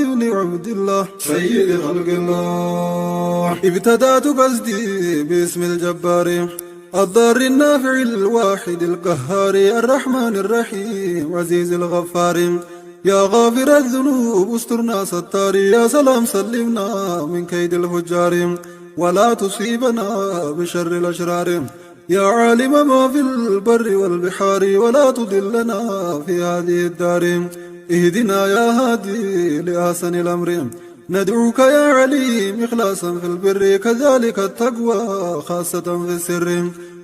ابن عبد الله سيد خلق الله. ابتدأت قصدي باسم الجبار الضار النافع الواحد القهار الرحمن الرحيم عزيز الغفار. يا غافر الذنوب استرنا ستار، يا سلام سلمنا من كيد الفجار ولا تصيبنا بشر الأشرار. يا عالم ما في البر والبحار ولا تضلنا في هذه الدار. اهدنا يا هادي لأحسن الأمر، ندعوك يا عليم إخلاصا في البر، كذلك التقوى خاصة في السر.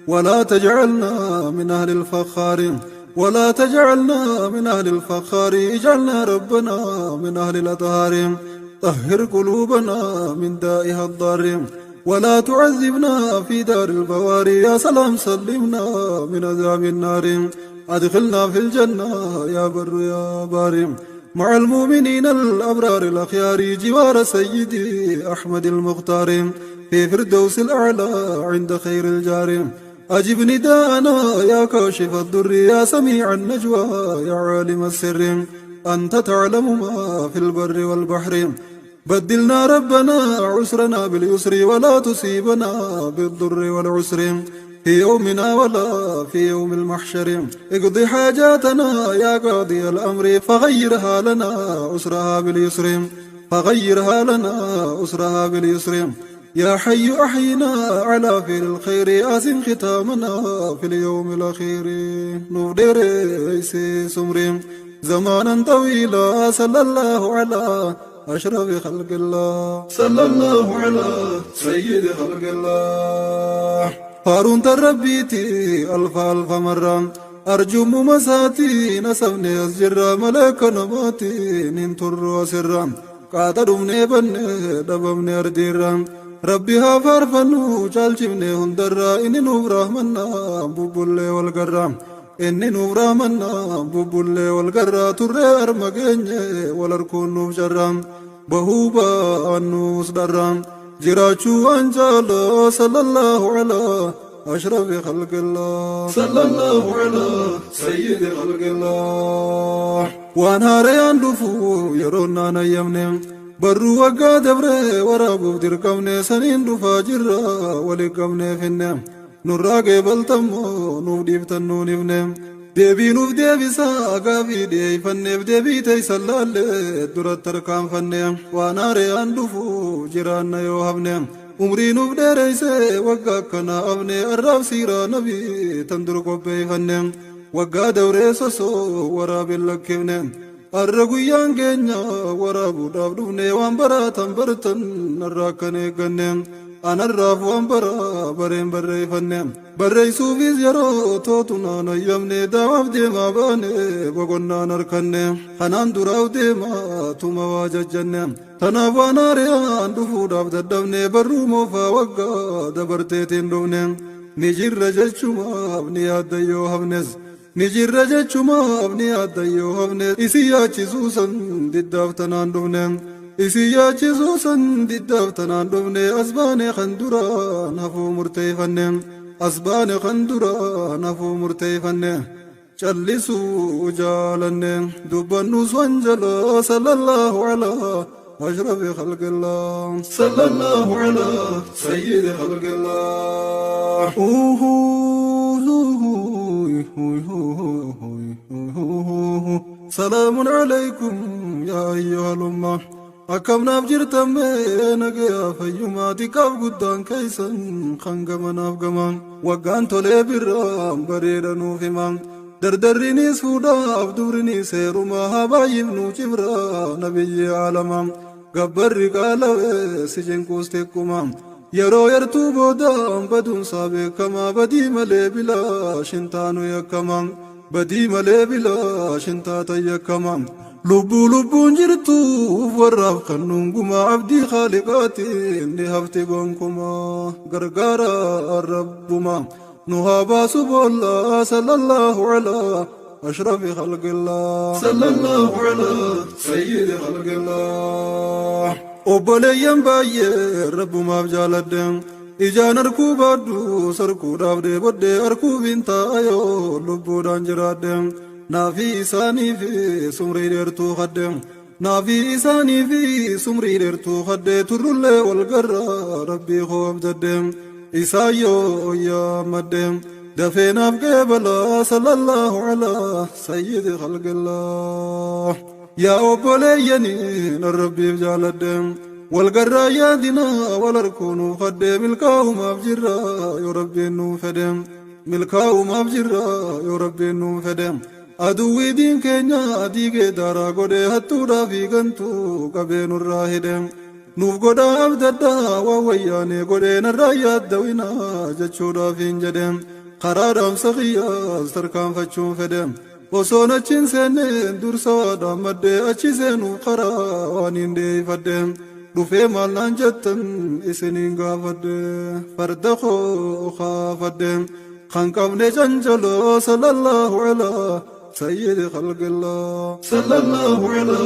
ولا تجعلنا من أهل الفخار، ولا تجعلنا من أهل الفخار، اجعلنا ربنا من أهل الأطهار. طهر قلوبنا من دائها الضار ولا تعذبنا في دار البوار. يا سلام سلمنا من عذاب النار، أدخلنا في الجنة يا بر يا بار مع المؤمنين الأبرار الأخيار، جوار سيدي أحمد المختار في فردوس الأعلى عند خير الجار. أجب نداءنا يا كاشف الضر، يا سميع النجوى يا عالم السر، أنت تعلم ما في البر والبحر. بدلنا ربنا عسرنا باليسر ولا تصيبنا بالضر والعسر في يومنا ولا في يوم المحشر. اقضي حاجاتنا يا قاضي الأمر، فغيرها لنا عسرها باليسر، فغيرها لنا عسرها باليسر. يا حي أحينا على فعل الخير، أحسن ختامنا في اليوم الأخير. Nuuf dheereysi umrii زمانا طويلا، صلى الله على أشرف خلق الله، صلى الله على سيد خلق الله. Faaruun Rabbiiti ألف ألف مرة، arjummaa isaatii nasabne as jirra. Maleeka namaatiin hin turru asirra, qaata dhumnee banne dhabamne ardiirra. Rabbi haa faarfannu caalchifne hundarra, inni nuuf rahmannaa bubbullee wal garra, inni nuuf rahmannaa bubbullee wal garra. Turree arma geenye wal harkuun nuuf carra, bahuu baannuus dharra, jiraachuu waan jaala. صلى الله على أشرف خلق الله، صلى الله على سيد خلق الله. Waan haarayaan dhufu yeroo naan ayyamne, barruu waggaa dabree waraabuuf dirqamne, saniin dhufaa jirra wali qabnee finne. Nurraa qeebaltammoo nuuf dhiiftan nuun ifne, deebii nuuf deebisaa gaafii dhiyeeffanneef, deebii teeysan laallee duratti tarkaanfanne. Waan haarayaan dhufu jiraanna yoo hafne, umrii nuuf dheereyse waggaa akkana hafne. Arraaf siiraa nabii tan dur qopheeyfanne, waggaa dabree sosoo waraabin lakkifne. Arra guyyaan keenya waraabuudhaaf dhufne, waan baraatan bartan narraa akkan eegganne. Anarraaf waan baraa bareen barreeffanne, barreessuufis yeroo tootu naan ayyamne. Daawaaf deemaa baane boqonnaan harkanne, kanaan duraaf deemaa tuma waa jajjanne. Tanaaf waan haariyaan dhufuudhaaf dadhabne, barruu moofaa waggaa dabarteetiin dhufne. Ni jirra jechumaaf ni yaaddayyoo hafnes, ni jirra jechumaaf ni yaaddayyoo hafnes. Isin yaachisuu san diddaaf tanaan dhufne, isin yaachisuu san diddaaf tanaan dhufne. As baane kan duraan hafuu murteeffanne, as baane kan duraan hafuu murteeffanne. Callisuu jaalanne, dubbannus wanjala. صلى الله على أشرف خلق الله، صلى الله على سيد خلق الله. سلام عليكم يا أيها الأمة، akkam naaf jirtan mee? Nagayaa fayyumaa? Xiqqaaf guddaan keeysan kan gamanaaf gamaan, waggaan tolee birraan bareeda nuuf himaa. Dardarriinis fuudhaaf dubrinis heerumaa, haa baay'ifnuu cibraa nabiyyi aalamaa. Gabbarri qaalawee si cinquus xiqquma, yeroo yartuu boodaan baduunsaa beekamaa. Badii malee bilaa shintaanu yakkamaa, badii malee bilaa shintaata yakkamaa. Lubbuu lubbuun jirtuuf warraaf kan gumaa, abdii khaaliqaatiin ni hafti gonkumaa. Gargaara Rabbuma nu haa baasu boollaa. صلى الله على أشرف خلق الله، صلى الله على سيد خلق الله. Obboleeyyan baay'ee Rabbumaaf jaaladhe, ijaan arkuu baadhu sarkuudhaaf deebodhe. Arkuuf hin taa'ayoo lubbuudhaan jiraadhe, naafi isaanii fi sumrii dheertuu hadde. Naafi isaanii fi sumrii dheertuu haddee turrullee wal garra rabbii koo abdadde isaayyoo yaammadde dafee naaf qeebalaa sallallahu alaa sayyidi khalqillah. Yaa obboleeyyanii nan rabbiif jaaladde wal garraa yaadinaa wal harkuunuu haddee milkaa'umaaf jirra yoo rabbiin nuu fedhe milkaa'umaaf jirra yoo rabbiin nuu fedhe. Aduwwii diin keenya diigee daaraa godhee hattuudhaa fi gantuu qabee nurraa hidhe nuuf godhaa abdaddaa waan wayyaanee godhee narraa yaaddawinaa jechuudhaaf hin jedhe karaa dhaamsa kiyyaas tarkaanfachuun fedhe osoon achiin seenneen dursa waadhaan maddee achi seenuuf karaa waan hin deeyfadhe dhufee maal naan jettan isiniin gaafadhe farda koo kaafadhe kan qabne canjaloo sallallahu alaa سيد خلق الله صلى الله على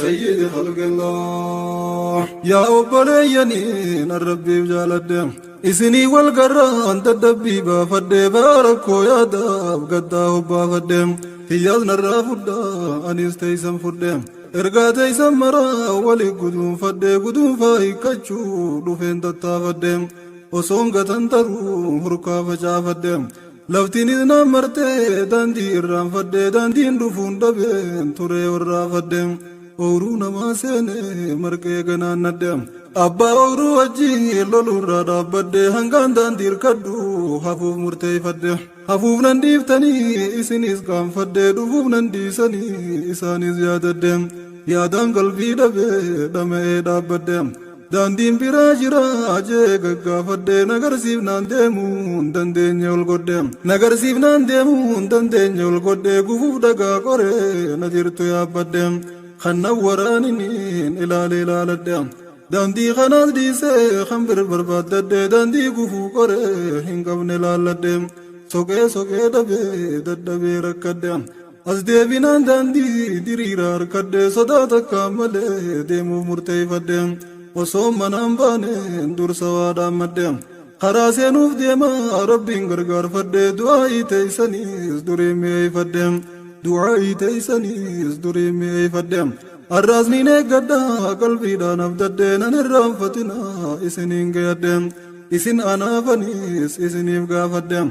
سيد خلق الله. يا أبليني الربي بجالد إسني والقران تدبي بافد باركو يا داب قداه بافد هيازنا الرافدا أنيس تيسن فد ergaa teeysan maraa wali guduunfadhe guduunfaa hiikkachuu dhufeen tattaafadhe osoon gatan taruu hurkaa facaafadhe laftiinis naan martee daandii irraanfadhe daandiin dhufuun dhabeen turee warraafadhe ooyruu namaa seene marqee ganaannadhe abbaa ooyruu wajjin loluurraa dhaabbadhe hangaan daandii hirkadhu hafuuf murteeffadhe hafuuf nan dhiiftanii isinis qaanfadhe dhufuuf nan dhiisanii isaanis yaadadhe yaadaan qalbii dhabee dhama'ee dhaabbadhe daandiin biraa jira jee gaggaafadhe nagarsiifnaan deemuun dandeenye ol godhe nagarsiifnaan deemuun dandeenye ol godhe gufuuf dhagaa qoree na jirtu yaabbadhe kan na waraaniniin ilaalee ilaaladhe daandii kanaas dhiisee kan bir barbaaddadhe daandii gufuu qoree hin qabne laalladhe soqee soqee dhabee dadhabee rakkadhe as deebinaan daandii diriira harkadhe sodaa takka malee deemuuf murteeffadhe osoo manaan baaneen dursa waa dhaammadhe karaa seenuuf deemaa rabbiin gargaarfadhe du'aa'ii teeysaniis durii mi'eeffadhe du'aa'ii teeysaniis durii mi'eeffadhe arraas niin eeggadha qalbiidhaan abdadhe nan irraanfatina isiniin gayadhe isin anaafanis isiniif gaafadhe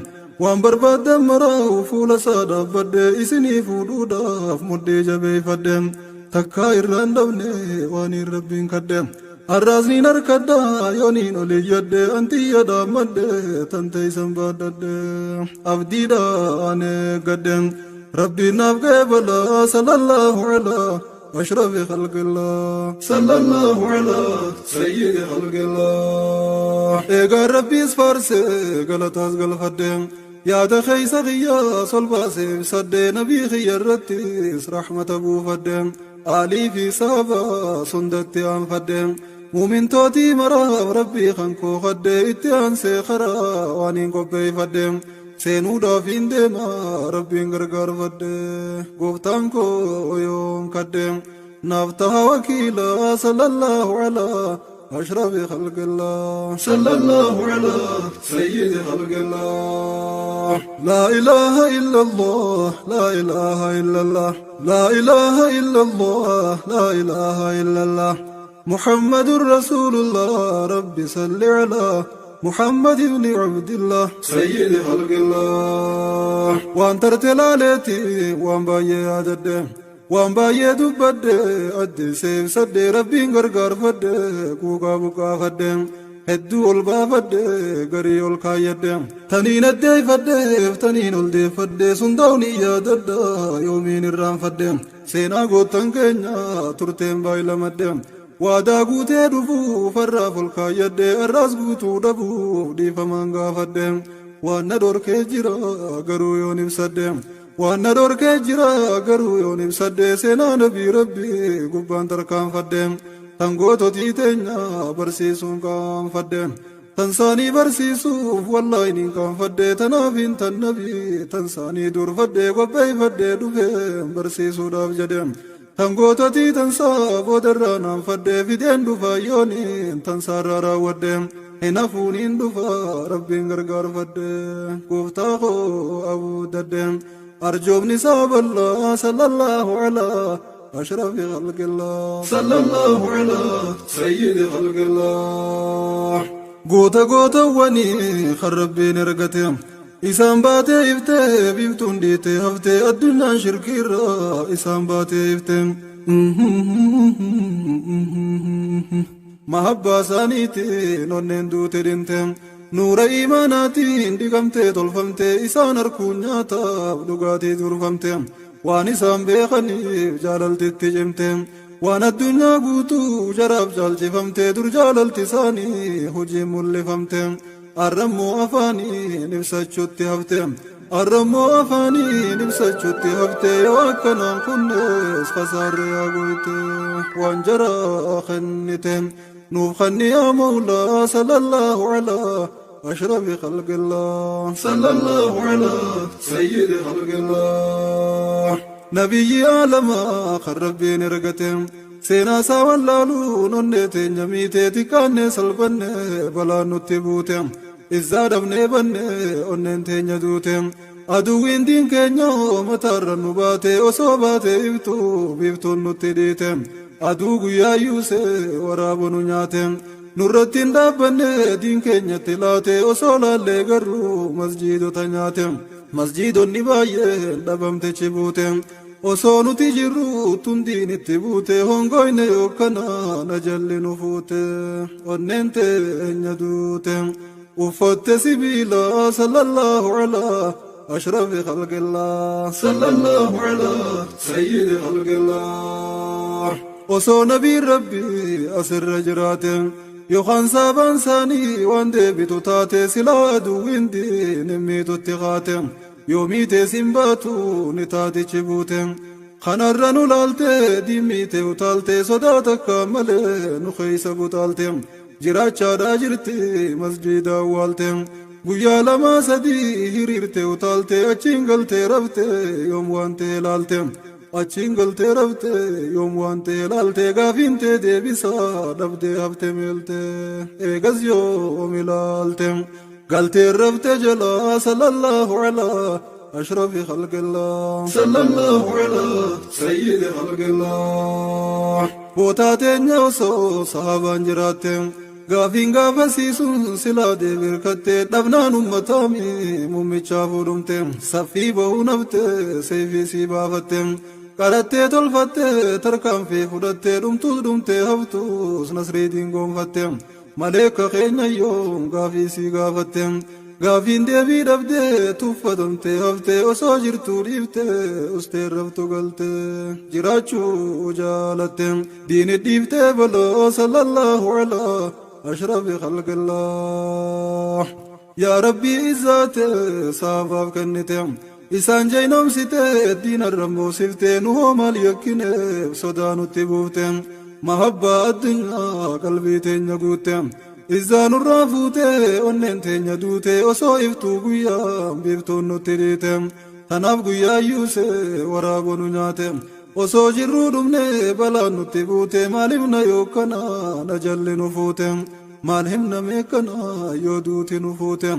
waan barbaaddan maraa'u fuula isaa dhaabbadhe isinii fuudhuudhaaf mudhii jabeeffadhe takkaa irraan dhabne waan hin rabbiin kadhe arraasniin harkadha yooniin ol iyyadhe antiyya dhaammadhe tan teeysan baadhadhe abdiidhaan eeggadhe rabbiin naaf qeebalaa sallallahu alaa أشرف خلق الله صلى الله على سيد خلق الله. إيقا ربي سفارسي غلطاس غلفدي يا دخي سغيا صلباسي سد نبي خيرتيس رحمة أبو فدي آلي في سابا صندتي أنفدي مؤمن توتي مرا ربي خنكو خدي اتيان سيخرا وانين قبي فدي seenuudhaaf hin deema rabbiin gargaarfadhe gooftaan koo yoon kadhe naaf taha wakiila sallallahu alaa أشرف خلق الله صلى الله على سيد خلق الله. لا إله إلا الله لا إله إلا الله لا إله إلا الله لا إله إلا الله محمد رسول الله ربي صل على محمد بن عبد الله سيد خلق الله. وان ترتلالتي وان باية عدد وان باية دبد أدي سيف سد ربي غرغر فد كوكا بكا فد hedduu ol baafadhe garii ol kaayyadhe taniin addeeffadheef taniin ol deeffadhe sundaa'uun yaadadha yoomiin irraanfadhe seenaa goottan keenya turteen baay'ilamadhe waadaa guutee dhufuuf har'aaf ol kaayyadhe har'aas guutuu dhabuuf dhiifamaan gaafadhe waan na dhorkee jira garuu yoon ibsadhe waan na dhorkee jira garuu yoon ibsadhe seenaa nabii rabbii gubbaan tarkaanfadhe tan goototii teenya barsiisuun qaanfadhe tan saanii barsiisuuf wallaahi niin qaanfadhe tanaaf hin tan nabii tan saanii durfadhe qopheeffadhe dhufee barsiisuudhaaf jedhe tan goototii tan saa boodarraa naanfadhe fideen dhufa yooniin tan saarraa raawwadhe hin hafuuniin dhufa rabbiin gargaarfadhe gooftaa koo abuuddadhe arjoomni isaa bal'aa sallallahu alaa أشرف خلق الله صلى الله على سيد خلق الله. Goota gootawwanii kan Rabbiin ergate isaan baatee iftee biiftuun dhiitee haftee addunyaan shirkiirraa isaan baatee iftee. Mahabbaa isaaniitiin onneen duute dhinte nuura imaanaatiin dhiqamtee tolfamtee isaan harkuun nyaataaf dhugaatii turfamte waan isaan beekaniif jaalaltitti cimte waan addunyaa guutuu jaraaf caalchifamte dur jaalalti isaanii hojii mul'ifamte arrammoo afaaniin ibsachuutti hafte arrammoo afaaniin ibsachuutti hafte yoo akkanaan kunnes kasaarree hagoyte waan jaraa kennite nuuf kanni yaa mawlaa sallallahu alaa أشرف خلق الله صلى الله على سيد خلق الله. نبي عالما خربين رقتهم سينا ساوان لالو نونيتي نميتي تكاني سلبني بلا نتبوتهم إزا دبني بني onneen duute aduwwiin diin keenya mataarra nu baate osoo baate iftuu biiftuun nutti dhiite aduu guyyaa yuuse waraabu nu nyaate nurratti hin dhaabbanne diin keenyatti laate osoo laallee garuu masjiidota nyaate masjiidonni baay'een dhabamte chibuute osoo nuti jirru tun diinitti buute hongoyne yookkana na jalli nu fuute onneen teenya duute uffatte sibiila sallallahu alaa أشرف خلق الله صلى الله على سيد خلق الله. osoo nabiin rabbii asirra jiraate yookaan saabaan isaanii waan deebitu taate silaa aduwwiin diin miitutti kaate yoomiitee sin baatu ni taatichi buute kanarra nu laalte diimmiite utaalte sodaa takka malee nu keeysa butaalte jiraachaadhaa jirti masjiida awwaalte guyyaa lama sadii hiriirte utaalte achiin galtee rafte yoom waan ta'e laalte achiin galtee rafte yoom waan ta'e laalte gaafiintee deebisaa dhabdee hafte meelte eegas yoom ilaalte galtee rafte jalaa sallallahu alaa أشرف خلق الله صلى الله على سيد خلق الله. Bootaa osoo sahaabaan jiraatte gaafiin gaafasiisuun silaa deebirkatte dhabnaan ummataami mummichaa fuudhumte saffii bahuu nafte seefii sii baafatte qarattee tolfatte tarkaanfii fudhatte dhumtuus dhumtee haftuus nasriitiin goonfatte maleeka keenya yoom gaafii sii gaafatte gaafiin deebii dhabdee tuffatamtee haftee osoo jirtuu dhiiftee ustee raftu galtee jiraachuu jaalatte diini dhiiftee baloo sallallahu alaa أشرف خلق الله. يا ربي إزات صافاف كنتم إسان جينوم سite دين الرمو سفتين هو مال يكين صدان التبوتين محبة الدنيا قلبي تين قوتين إزان الرافوتي onneen teenya duute osoo iftuu guyyaa biiftuun nutti dhiite tanaaf guyyaa yuuse waraaboo nu nyaate osoo jirruu dhumne balaan nutti buute maaliif na yookkana na jalli nu fuute maal himna meekkana yoo duuti nu fuute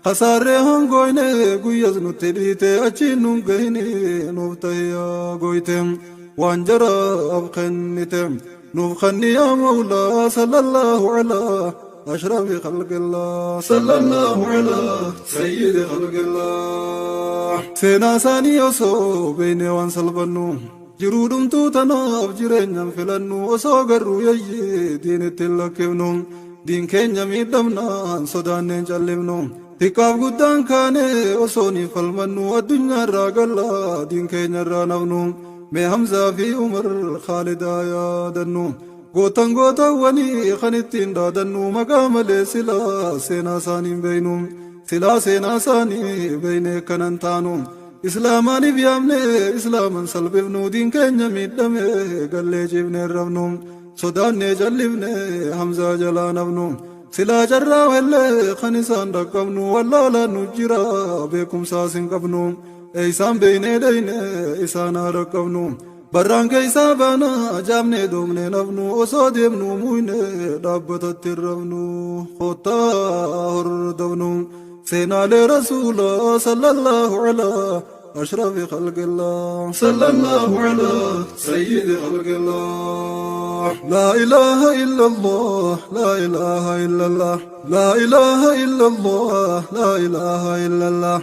kasaarree hongoyne guyyas nutti dhiite achiin nun gahini nuuf tahiyaa goyte waan jaraaf kennite nuuf kanni yaa mawlaa sallallahu alaa أشرف خلق الله صلى الله على سيد خلق الله. Seenaa isaanii osoo beeknee waan salphannu jiruu dhumtuu tanaaf jireenyaan filannu osoo garuu yayyee diinitti hin lakkifnu diin keenya miidhamnaan sodaanneen callifnu xiqqaaf guddaan kaane osoo ni falmannu addunyaarraa gallaa diin keenyarraa nafnu mee Hamzaa fi Umar Khaalidaa yaadannu gootan gootawwanii kan ittiin dhaadannu maqaa malee silaa seenaa isaanii hin beeynu silaa seenaa isaanii beeynee kanan taanu islaamaaniif yaamne islaaman salphifnu diin keenya miidhame gallee ciifnee rafnu sodaannee callifne Hamzaa jalaa nafnu silaa carraa wellee kan isaan dhaqqabnu wallaalaan nu jira beekumsaas hin qabnu eeysaan beeynee dheyne isaan haa dhaqqabnu barraan keeysaa baana jaamnee doomnee nafnu osoo deemnu muyne dhaabbatatti rafnu kottaa hordofnu seenaalee rasuula sallallahu alaa أشرف خلق الله صلى الله على سيد خلق الله. لا إله إلا الله، لا إله إلا الله، لا إله إلا الله، لا إله إلا الله،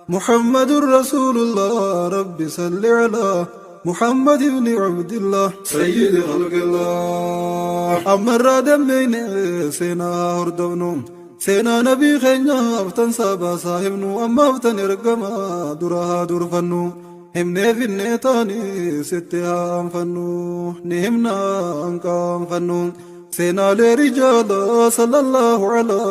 محمد رسول الله. رب صل على محمد بن عبد الله سيد خلق الله. أمر دمين سينا هردبنو سينا نبي خينا افتن سابا صاحبنو أما افتن ارقما درها درفنو همني في النيتاني ستها أنفنو نهمنا أنكام فنو سينا لرجال صلى الله على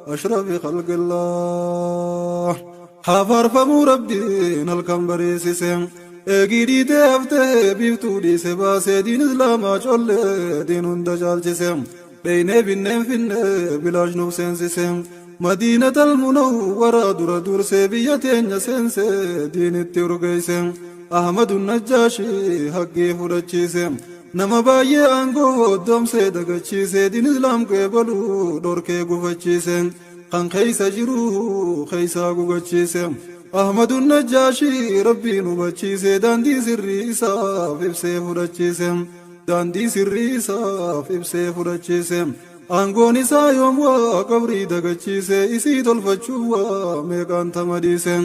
أشرف خلق الله. حفر فمو ربي نلكم بريسيسين eegii haftee biiftuu dhiise baasee diin islaamaa collee diin hunda caalchise dheynee binneen finne bilaash nuuf seensise madiinatal munawwaraa dura dursee biyya teenya seense diinitti urgeesse ahmadu najjaashi haggii fudhachiise nama baay'ee aangoo doomsee dagachiise diin islaam qeebaluu dhorkee gufachiise kan keeysa jiru keeysaa gugachiise أحمد النجاشي ربي نبتشيسي داندي سري إساف إبسي فرچيسي داندي سري إساف إبسي فرچيسي aangoon isaa yoom waa qabrii dagachiise isii tolfachuu waa meeqaan tamadiise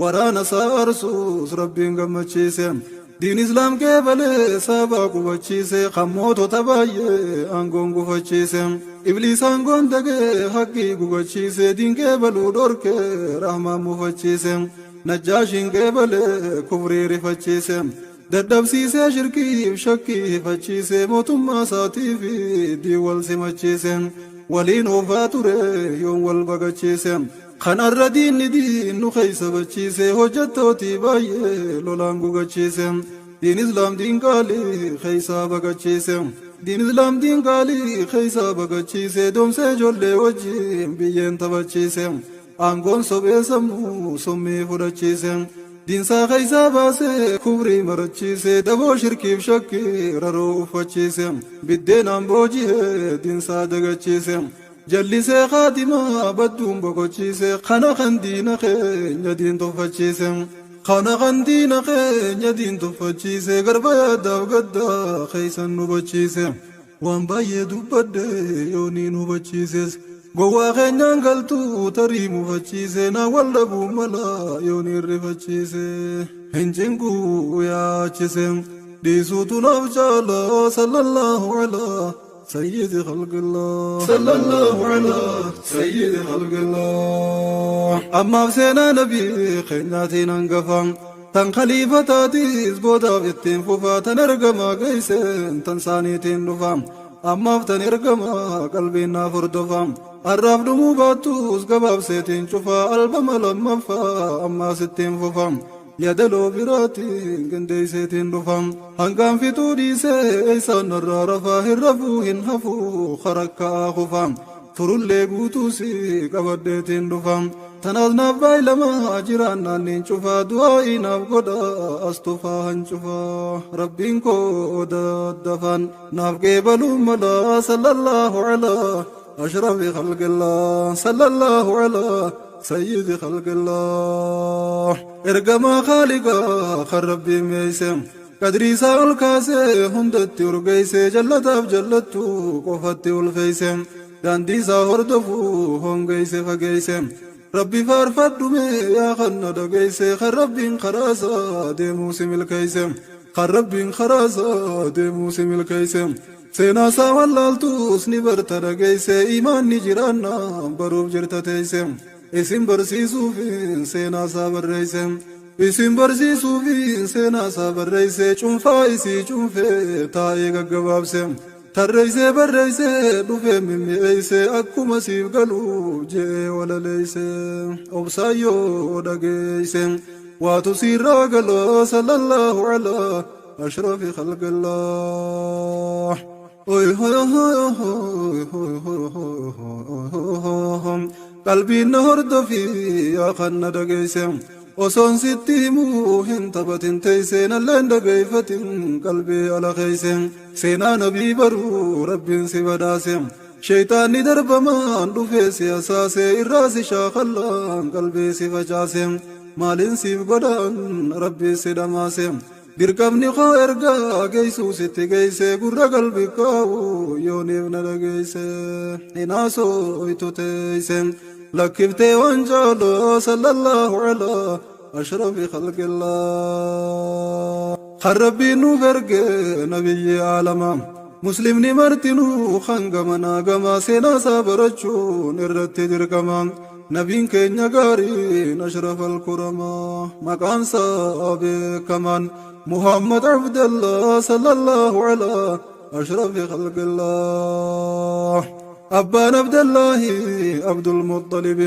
waraana isaa arsuus rabbiin gammachiise diin islaam qeebalee sabaa qubachiise kan mootota baay'ee aangoon gufachiise ibliis aangoon dagee haqqii gugachiise diin qeebaluu dhorke rahmaan mufachiise najjaashiin qeebalee kufrii rifachiise dadhabsiisee shirkiif shakkii hifachiise mootummaa isaatii fi diin wal simachiise waliin oofaa ture yoon wal bagachiise kanarra diinni diin nu keeysa bachiise hojjettootii baay'ee lolaan gugachiise diin islaam diin qaalii keeysaa bagachiise diin islaam diin qaalii keeysaa bagachiise doomsee ijoollee wajjin biyyeen taphachiise aangoon sophee sammuu summii fudhachiise diinsaa keeysaa baasee kufrii marachiise daboo shirkiif shakkii raroo uffachiise biddeenaan booji'ee diinsaa dagachiise jallisee kaadimaa badduun boqochiise kana kan diina keenya diin tuffachiise kana kan diina keenya diin tuffachiise garba yaadaaf gaddaa keeysan nu hubachiise waan baay'ee dubbadde yooniin hubachiises gowwaa keenyaan galtuu tarii mufachiise na wal dhabuu mala yooniin rifachiise hin cinquu yaachise dhiisuutu naaf caala sallallahu alaa سيد خلق الله صلى الله على سيد خلق الله. أما سينا نبي خيناتين انقفا تن خليفة تاتيز بودا في التنففا تنرقما قيسين تنسانيتين نفا أما فتن ارقما قلبي نافر دفا الراب دمو باتوس قباب سيتين شفا البما لما فا أما ستين ففا يدلو براتين قندي سيتين رفا هنقام في توري سيسان الرارفا هرفو هنهفو خركا خفا ترولي قوتوسي قبدتين رفا تنازنا بايلما جيرانا ننشفا دعائي نافقدا أستفا هنشفا ربين كو دفن نافقي بلو ملا صلى الله على أشرف خلق الله صلى الله على سيد خلق الله. ارقما خالقا خربي ميسم قدري سال كاسي هندتي ورقيسي جلتاف جلتو قفتي والفيسم داندي ساهر دفو هونغيسي فقيسم ربي فارفدمي يا خنا دقيسي خربين خراسا دي موسم الكيسم خربين خراسا دي موسم الكيسم سينا ساوالالتوس نبرت دقيسي إيمان نجرانا بروب جرت تيسم isin barsiisuufin seenaa isaa barreeyse isin barsiisuufin seenaa isaa barreeyse cuunfaa isii cuunfee taa'ee gaggabaabse tarreeysee barreeysee dhufee mimmi'eeyse akkuma siif galuuf je'ee walaleeyse obsaayyoo dhageeyse waatu siirraa galoo sallallahu alaa ashrafi khalqillah. Oy hoy hoy hoy hoy hoy hoy qalbiin na hordofi yaa kan na dhageeyse osoon sitti himuu hin taphatin teeyse nalleen dhageeyfatin qalbii ala keeyse seenaa nabii baruu rabbiin si badhaase sheyxaanni darbamaan dhufee si hasaase irraa si shaakallaan qalbii si facaase Maaliin siif godhaan Rabbii si dhamaase? Dirqamni koo ergaa geessuu sitti geesse, gurra qalbii kaa'u yooniif na dhageesse. Hinaasoo itu teesse lakkiftee waan caalaa, sallallahu alaa ashrafi khalqillah. Kan Rabbiin nuuf erge nabiyyi aalamaa, muslimni martinuu hanga manaa gamaa seenaa isaa barachuun irratti dirqama. Nabiin keenya gaariin ashraf alkuramaa, maqaan isaa beekamaan Muhammad Abdallah, sallallahu alaa ashrafi khalqillah. Abbaan Abdallahi Abdul Muttalib,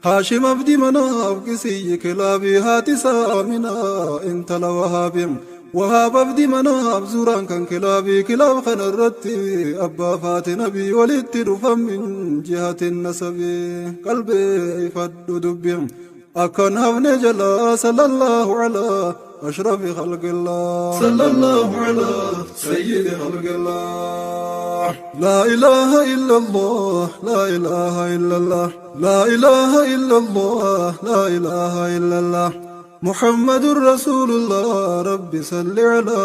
Haashim Abdi Manaaf, Qisiyyi Kilaabii, haati isaa Aminaa intala Wahaabi. Wahaab Abdi Manaaf, Zuuraan kan Kilaabii, Kilaab kana irratti abbaa faati nabii walitti dhufan min jihatin nasabii. Qalbeeffadhu dubbi akkan hafne jalaa, sallallahu alaa ashrafi khalqillah, sallallahu alaa sayyidi khalqillah. La ilaha illallah, la ilaha illallah, la ilaha illallah, la ilaha illallah, محمد رسول الله. رب صل على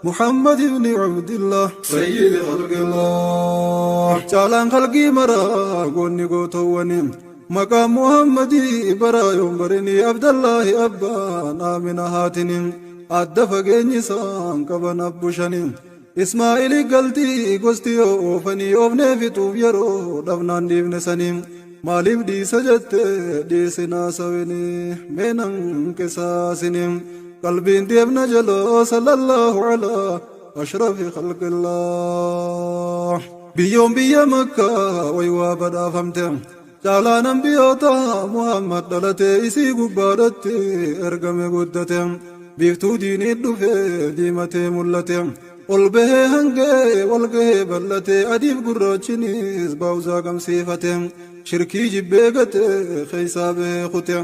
محمد بن عبد الله سيد خلق الله. Caalaan khalqii maraa goonni gootowwani maqaa Muhammadii baraa yoon barinii Abdallaahi abbaan Amina haatini adda fageenyi isaan qaban abbushanii Ismaa'ilii galtii gosti yoo oofanii oofnee fixuuf yeroo dhabnaan dhiifne sanii. Maaliif dhiisa jette dhiisinaa sawinii meenan qisaasinii qalbiin deemna jaloo, sallallahu alaa ashrafi khalqillah. Biyyoon biyya Makkaa way waa badhaafamte, caalaan ambiyoota Muhammad dhalate isii gubbaadhatti ergame guddate. Biiftuu diinii dhufe diimatee mul'ate, ol bahee hangee wal gahee bal'ate, adiif gurraachinis baawuzaa gamsiifate. Shirkii jibbee gate, keeysaa bahee kute,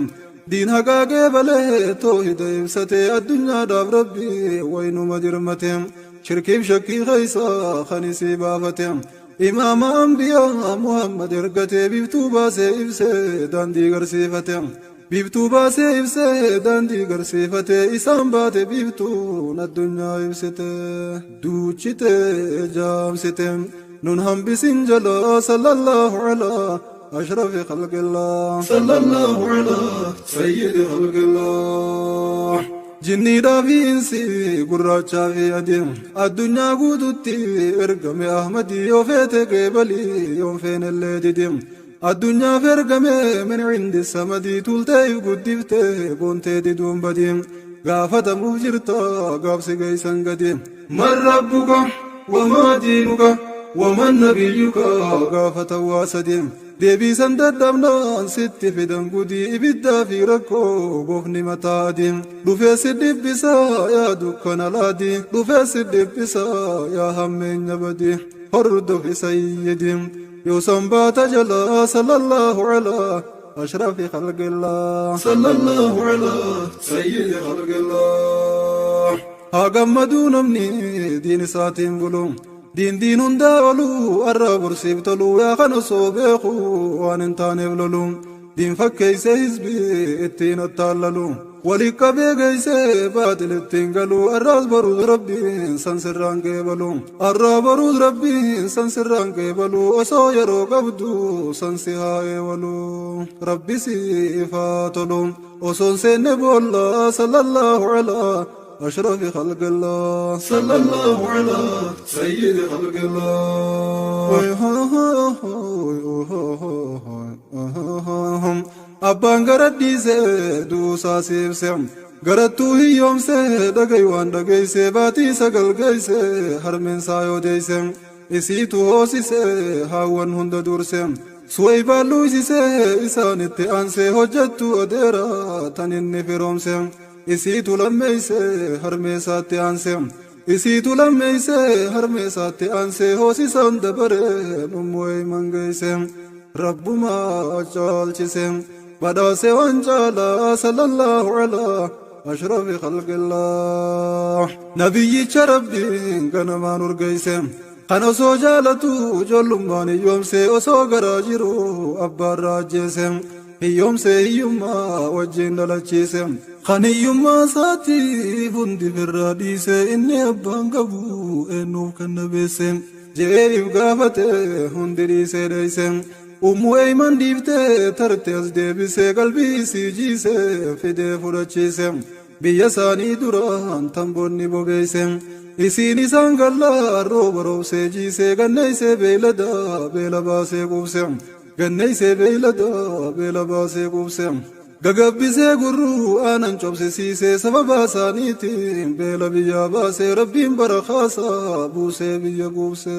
diin haqaaqee balee toohida ibsate. Addunyaadhaaf Rabbi waynuma dirmate, shirkiif shakkii keeysaa kan isii baafate. Imaama ambiyaa Muhammad ergate, biiftuu baasee ibsee daandii garsiifate, biiftuu baasee ibsee daandii garsiifate. Isaan baate biiftuun addunyaa ibsite, duuchite jaamsite, nun hambisin jala, sallallahu alaa ashrafi khalqillah, sallallahu alaa sayyidi khalqillah. Jinniidhaa fi insi, gurraachaa fi adii, addunyaa guututti ergame Ahmadii. Yoo feete qeebalii, yoon feenellee didi, addunyaaf ergame min cindi samadii. Tultee if guddiftee boontee diduun badii, gaafatamuuf jirta gaafsi geeysan gadi. Man rabbuka, wamaa diinuka, waman nabiyyuka, gaafatan waa sadii. Deebiisan dadhabnaan sitti fidan gudii, ibiddaa fi rakkoo bofni mataa adii dhufee si dhibbisaa yaa dukkana laadii, dhufee si dhibbisaa yaa hammeenya badii. Hordofi sayyidii, yoosan baata jalaa, sallallahu alaa ashrafi khalqillah, sallallahu alaa sayyidi khalqillah. Haa gammaduu namni diin isaatiin bulu, diin diin hundaa oluu arra borsiif tolu. Yaa kan osoo beeku waan hin taaneef lolu, diin fakkeeyse hizbii ittiin attaallalu, walii qabee geeyse baaxil ittiin galu, arraas baruus Rabbiin san sirraan qeebalu, arraa baruus Rabbiin san sirraan qeebalu. Osoo yeroo qabdu san si haa eewalu, Rabbi siif haa tolu. Osoon seenne boolla, sallallahu alaa أشرف خلق الله، صلى الله على سيد خلق الله. Abbaan gara dhiisee duusaa siibse, garattuu hiyyoomse, dhagay waan dhageeyse. Baatii 9 geeyse harmeensaa yoo deeyse, isiitu hoosise haawwan hunda durse. Suway baalluu isise isaanitti aansee, hojjettu adeera tan inni firoomse. Isiitu lammeeyse harmeessaatti aanse, isiitu lammeeyse harmeessaatti aanse. Hoosisaan dabare dhummu'ee mangeeyse, Rabbumaa caalchise badhaase waan caalaa, sallallahu alaa ashrafi khalqillah. Nabiyyicha Rabbiin ganamaan urgeeyse, kan osoo jaalatu ijoollummaan hiyyoomse, osoo garaa jiru abbaarraa ajjeese. Hiyyoomsee hiyyummaa wajjin dhalachiise. Kan hiyyummaa isaatiif hundi firraa dhiise inni abbaan qabu eenyuuf kan nabeesse. Je'eef gaafate hundi dhiisee dheeyse. Ummu Eeyman dhiiftee tarte as deebisee qalbii isii jiise fidee fudhachiise. Biyya isaanii duraan tamboonni bobeeyse. Isiin isaan gallaa rooba roobsee jiisee ganneeysee beeylada beela baasee quubse. Ganneeysee beeylada beela baasee quubse. Gagabbisee gurruu aanan cobsisiisee sababa isaaniitiin beela biyyaa baasee rabbiin barakaasaa buusee biyya quubse.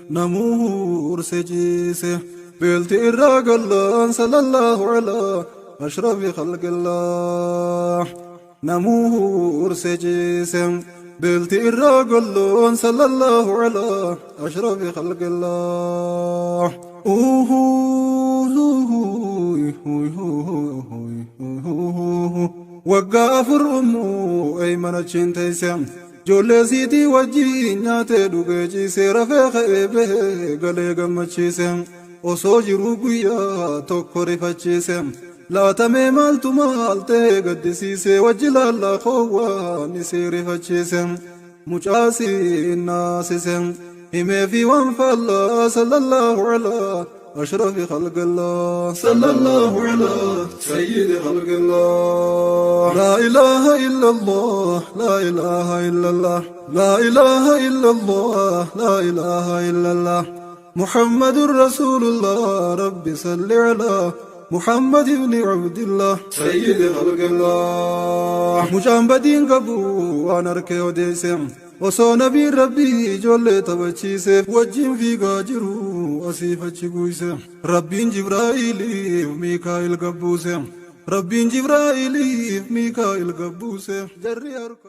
Namuu huursee ciise. Beelti irraa gallaan sallallahu alaa ashrafi khalqillah. Namuu huursee ciise. Beelti irraa gallaan sallallahu alaa ashrafi khalqillah. Waggaa 4 ummuu Eeyman achiin teeyse. Ijoollee siitii wajjiin nyaatee dhugee ciisee rafee ka'ee bahee galee gammachiise. Osoo jiruu guyyaa tokko rifachiise. Laatamee maaltu maal ta'ee gaddisiise wajji laallaa koowwaan isii rifachiise. Mucaasii naasise. Himee fi waan faallaa sallallahu alaa أشرف خلق الله صلى الله على سيد خلق الله لا إله إلا الله لا إله إلا الله لا إله إلا الله لا إله إلا الله محمد رسول الله رب صل على محمد بن عبد الله سيد خلق الله Mucaan badiin qabu waan harkee odeesse osoo nabiin rabbii ijoollee taphachiiseef wajjin fiigaa jiru asiif achi guuyse. Rabbiin Jibraa'iiliif Miikaa'il gabbuuse. Rabbiin Jibraa'iiliif Miikaa'il gabbuuse. Jarri harka.